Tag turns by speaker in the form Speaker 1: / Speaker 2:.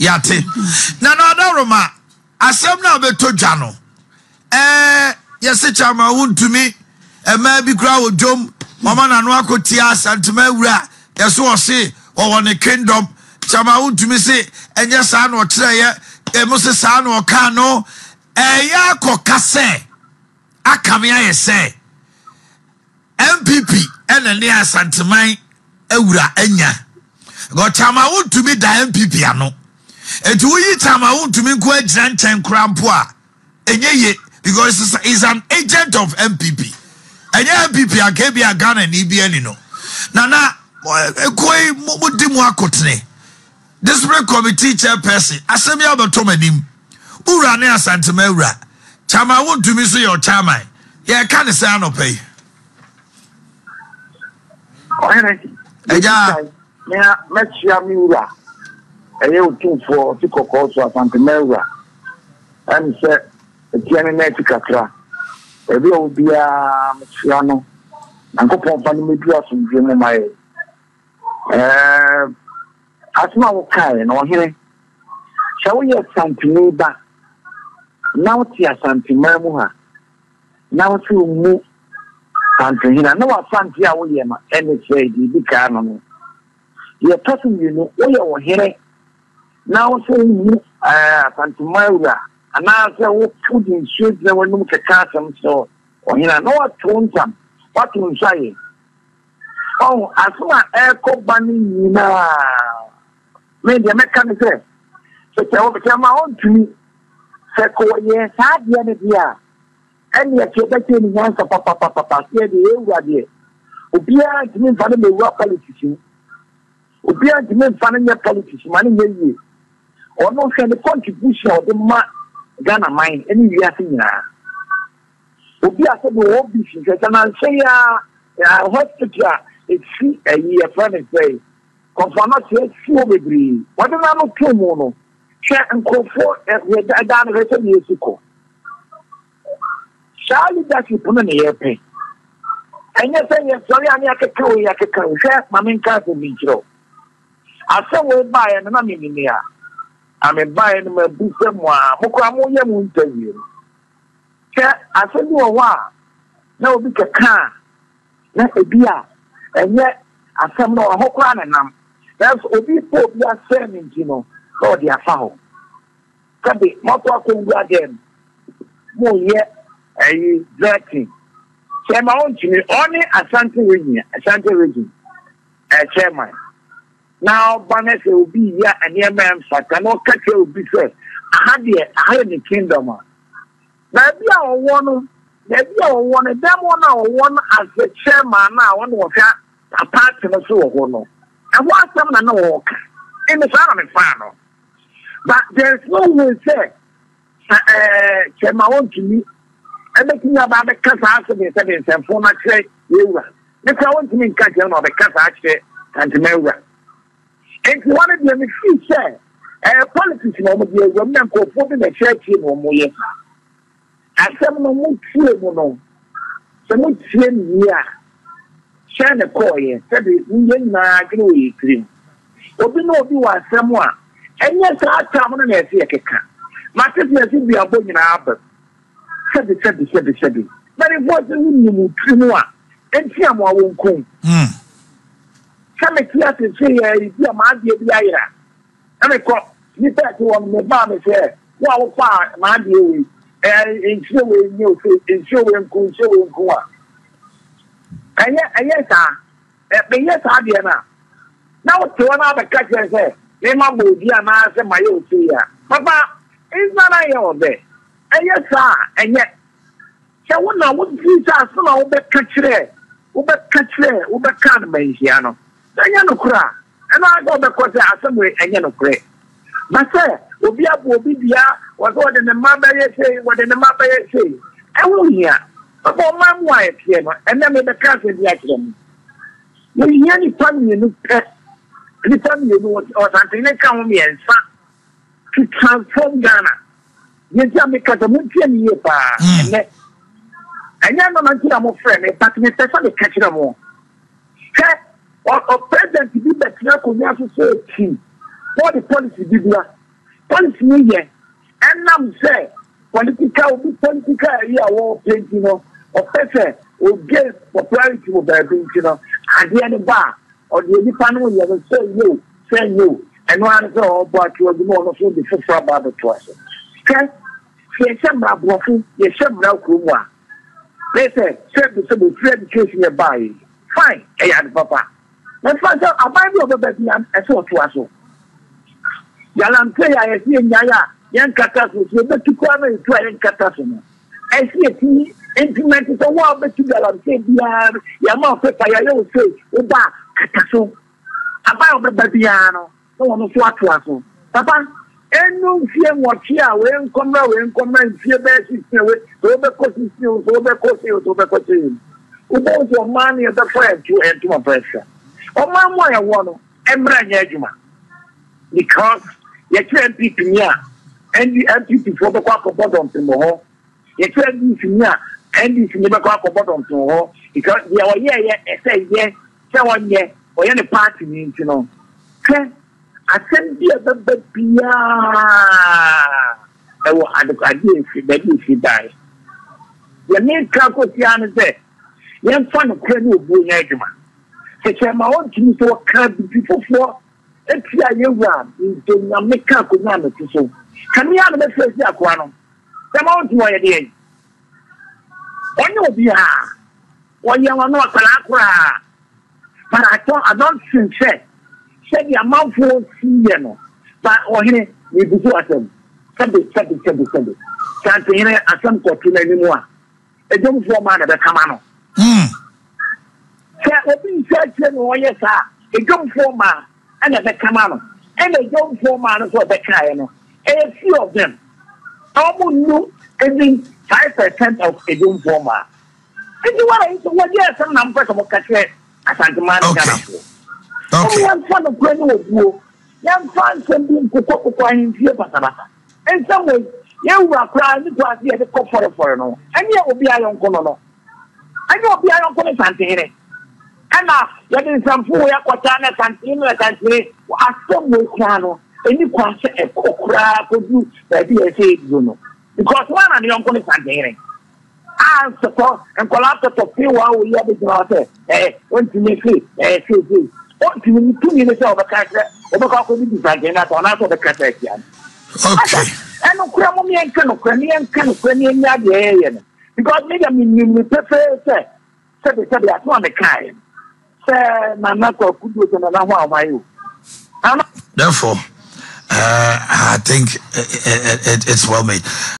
Speaker 1: Yɛate. Nana Adaworoma, asɛm no a wobɛtɔ dwa no, ɛɛ yɛse Chairman wontumi, mmaa bi koraa wɔ dwom, wɔma n'ano akɔtia Asantema awura, yɛse ɔse ɔwɔ ne kingdom, Chairman wontumi se ɛnyɛ saa na ɔkyerɛeɛ, emu se saa na ɔkaa no, ɛyɛ akɔka sɛ akame ayɛ sɛ NPP ɛna ne Asanteman awura anya. Because Chairman wontumi da NPP ano. Eti woyi Chairman wontumi nko agyina nkyɛn koraa mpo a, ɛnyɛ ye because he's an agent of NPP. Ɛnyɛ NPP anka ebi a Ghana ni bi ani no. Nana, ekuo yi mo di mu akotene. Discipline Committee Chairperson, asɛm yi abɛtɔ m'anim. Wo wura ne Asantema wura. Chairman wontumi nso yɛ ɔchairman. Yɛreka ne sɛn anɔpa yi?
Speaker 2: Ɔhene,
Speaker 1: Agya.
Speaker 2: Mea mɛkyea me wura, ɛyɛ Otumfoɔ ɔte kɔkɔɔ so Asantema wura. Ɛne sɛ ɛteɛ ne nan akyi kakra. Baabi a ɔwɔ biara mekyea no. Nyankopɔn mfa no mmɛduru asomdwoeɛ mu ma yɛn. Ɛɛ, asɛm a wokaeɛ no, ɔhene, sɛ woyɛ Asanteni ba na wote Asanteman mu ha na wo sɛ wommu Santehene a, na w'Asante a woyɛ no ɛne sɛ deɛ ɛdi kan no no. Deɛ ɛtɔ so mmienu, woyɛ ɔhene na wo sɛ wommu ɛɛ Asanteman wura anaasɛ wode nsuo gyina w'anum keka asɛm kyerɛ ɔhene a, na woato ntam, woato nsaeɛ. Ɔho, asɛm a ɛrekɔ ba no nyinaa, me deɛ mɛka ne sɛ, sɛ kyɛ ma ɔntumi, sɛ kɔ wɔyɛɛ saa adeɛ no deɛ a, ɛnneɛ sɛ yɛbɛkyɛ ne nyansa papapapapa, sɛ yɛde yɛn wura deɛ, obiara ntumi mfa no mmɛwura politics mu. Obiara ntumi mfa no nyɛ politics ma no nyɛ yie. Ɔno hwɛ ne contribution a ɔde ma Ghana man ne wiase nyinaa. Obi a sɛbi ɔwɔ bi fi hwɛ sɛ nansa yi ara hospital a esi ɛyi yɛfrɛ no sɛ kɔnfama sɛ esi hɔ bebree wɔde n'ano to mu no hwɛ nkurɔfoɔ ɛda no hwɛ sɛ deɛ esi kɔ saa leadership no na yɛpɛ ɛnyɛ sɛ yɛsɔre a ne yɛakeka wei yɛakeka wei hwɛ ma menka asɛm bi nkyerɛ wo asɛm wei baeɛ no na menim a na mebaeɛ no mabu sɛ mo a mo koraa moyɛ mo interview no Sɛ asɛm bi wɔ hɔ a na obi kɛka a, na ebia ɛnyɛ asɛm no ɛhɔ koraa na ɛnam. Nanso obi repɛ obi asɛe no nti no, na ɔde afa hɔ. Sɛbe moakɔ akɔwura dɛm, moreyɛ ɛyi vetting. Sɛ ɛma ontumi, ɔne Ashanti region, Ashanti region eh, chairman. Na ɔba na sɛ obi yɛ nneɛma a ɛmfata na ɔka kyerɛ obi sɛ aha deɛ, aha yɛ me kingdom a, Baabi a ɔwɔ no, baabi a ɔwɔ no, dɛm hɔ no a ɔwɔ no as the chairman no a ɔna ɔhwɛ party no so wɔ hɔ no, ɛhɔ asɛm na na ɔreka. Emi saa na mefaa no. But there is no way sɛ sɛ ɛɛ chairman ɔntumi ɛbɛtumi aba abɛka saa asɛm sɛ nsɛmfo no akyerɛ yɛwura. Ne koraa ɔntumi nka kyerɛ no na ɔbɛka saa akyerɛ Santema wura. Nti hɔ no deɛ me feel sɛ ɛyɛ politics na wɔn de awura mu na nkurɔfoɔ bi na ɛhyɛ akyire na wɔn yɛ saa. Asɛm no mo tie mu no, sɛ mo tie no yie a, sɛn na ɛkɔɔyɛ sɛde yɛn nyinaa adwene wɔ yɛn tirim. Obi ne obi wɔ asɛm a, ɛnyɛ saa tam no na ɛsɛ yɛkeka. Mate sɛ yɛse duabɔ nyinaa aba mu. Sɛbe sɛbe sɛbe sɛbe. Mpanimfoɔ sɛ wonim wo tiri mu a, ɛnti amoa wo nko. Sɛ mete ase sei a, ebi a m'adeɛ bi ayera na mekɔ nnipa a ɛte hɔ no, mebaa me sɛ, wo a wofaa m'adeɛ wei, ɛɛ nsuo wei nyɛ ose, nsuo wei nko, nsuo wei nko a. Ɛyɛ ɛyɛ saa. Meyɛ saa adeɛ no a, na wote hɔ na abɛka kyerɛ sɛ mema bɔ obi anaasɛ mayɛ ose yi a, papa, nsa na yɛ ɔbɛ. Ɛyɛ saa a, ɛnyɛ. Sɛ wo na wodii sɛ asɛm a wobɛka kyerɛɛ wobɛka kyerɛɛ wobɛkaa no manhyia no, sɛ ɛnyɛ nokorɛ a, ɛno ara sɛ wobɛkɔ sɛ asɛm wei ɛnyɛ nokorɛ. Ba sɛ obi abɔ obi dua, wɔ sɛ wɔde ne mma bɛyɛ sei, wɔde ne mma bɛyɛ sei, ɛho nhia. Papa ɔman mu a yɛteɛ no, ɛnnɛ mebɛka asɛm bi akyerɛ mo. Yɛhia nnipa mmienu pɛ, nnipa mmienu, Ɔsantehene ka ho mmiɛnsa to transform Ghana. Deɛ nti a meka sɛ montie me yie paa ɛnɛ, ɛnyɛ ɛno na nti na mofrɛ me, but mepɛ sɛ meka kyerɛ mo. Hwɛ, ɔ president bi bɛtena akonnwa so sɛ tim, na ɔde policy bi bia. Policy no yɛ, ɛnam sɛ political obi political ayi a wɔpɛ nti no, ɔpɛ sɛ ɔgain popularity wɔ baabi nti no, adeɛ no ba a, ɔde nipa no yɛ no sɛ yɛ o, sɛ nyɛ o, ɛno ara ne sɛ ɔrebɔ ato agu na ɔno nso de foforɔ aba abɛtoa so. Hwɛ, sɛ yɛhyɛ mmara borɔfo, yɛhyɛ mmara kurom a, na yɛ sɛ sɛ sɛ free education yɛ baa yi, fine, ɛyɛ ade papa. Mɛfa sɛ aban bi a ɔbɛba bi a ɛsɛ ɔtoa so. Galamsey a yɛsɛ yɛnyae a yɛnkata so, sɛ yɛbɛtu koraa na yɛtu a yɛnkata so no, ɛsɛ yɛtumi implement sɛ wo a wobɛtu galamsey biara no, yɛama wo paper, yɛayɛ wo sei, woba a kata so. Aban a ɔbɛba biara no, na wɔn nso atoa so. Papa, ɛnu mfie 8 a wei nkɔmmra wei nkɔmmra mfie bɛyɛ 16 wei, sɛ wobɛkɔ 16 o, sɛ wobɛkɔ sei o, sɛ wobɛkɔ sei o. Wobɛhu sɛ ɔman no yɛbɛfa yɛn to yɛn ntoma pa afira. Ɔman mu a yɛwɔ no, mmra nyɛ adwuma. Because yɛkyerɛ NPP ni a, ND, NPP foɔ bɛkɔ akɔbɔ dɔmpem wɔ hɔ. Yɛkyerɛ NDC ni a, NDC ni bɛkɔ akɔbɔ dɔmpem wɔ hɔ. Because deɛ ɔyɛɛyɛ ɛsɛ yɛ sɛ ɔnyɛ, ɔyɛ ne party ni nti no. Hwɛ, asɛm bi a ɛbɛba biara ɛwɔ ade adeɛ efiri baabi efiri baeɛ. Deɛ meka kɔsi ara ne sɛ yɛmfa nokorɛ ne obuo nyɛ adwuma. Sɛ ma ɔntumi sɛ ɔka bibi foforɔ etia yɛwura nti Nyame ka akonnwa a mete so. Kanea na mɛfrɛ si akoa no. Sɛ ma ɔntumi ɔyɛ deɛ. Ɔnyɛ obiara. Ɔyɛ ɔno akwadaa koraa. But I don't think sɛ sɛdeɛ amanfoɔ si yɛ no. Ba ɔhene mebusu asɛm. Sɛbe sɛbe sɛbe sɛbe. Santehene asɛm kɔto n'anim a, edwomfoɔ maa na ɛbɛkama no. Sɛ obi nhyɛ akyire na ɔyɛ saa a, edwomfoɔ maa ɛna ɛbɛkama no. Ɛna edwomfoɔ maa no nso ɔbɛkaeɛ no, ɛyɛ few of them. Wɔn nnu even 5% of edwomfoɔ maa. Nti wɔn a nso wɔyɛ asɛm na mpɛ sɛ wɔka kyerɛ Asanteman ne Ghanafoɔ. Wɔn yɛmfa nokorɛ ne obuo, yɛmfa nsɛm bi nkokɔkokɔ ahemfie basabasa. Nsɛm wei, yɛn wura koraa ne kɔ ase yɛde kɔ fɔrefɔre no, ɛnyɛ obi ayɔnko no no. Ɛnyɛ obi ayɔnko ne Santehene. Ɛna yɛde nsɛmfo wei akɔtaa na Santehene na Santehene. Asɛm wei koraa no, ɛni kwan sɛ ɛkɔ koraa kɔdu baabi a ɛsɛ ɛduru no. Because wɔn na ne yɔnko ne Santehene. A nsotɔ nkwadaa tɔtɔ pii wɔ a wɔyi abɛgyina hɔ sɛ ɛɛ ɔntumi se ɛɛ seesei ɔntumi ne tumi ne sɛ ɔbɛka sɛ ɔbɛkɔ akɔdi di Santehene atɔ anaasɛ ɔbɛka sɛ atia no.
Speaker 1: Okay.
Speaker 2: Ɛnokorɛ mo yɛnka nokorɛ ne yɛnka nokorɛ ne yɛnyɛ adeɛ yɛyɛ no. Because me deɛ menim no pefee sɛ sɛbe sɛbe asɛm a mekaeɛ no sɛ Nana Kwaku Duo sɛ Nana ho ahwan o. Nana
Speaker 1: Therefore, I think it's well made.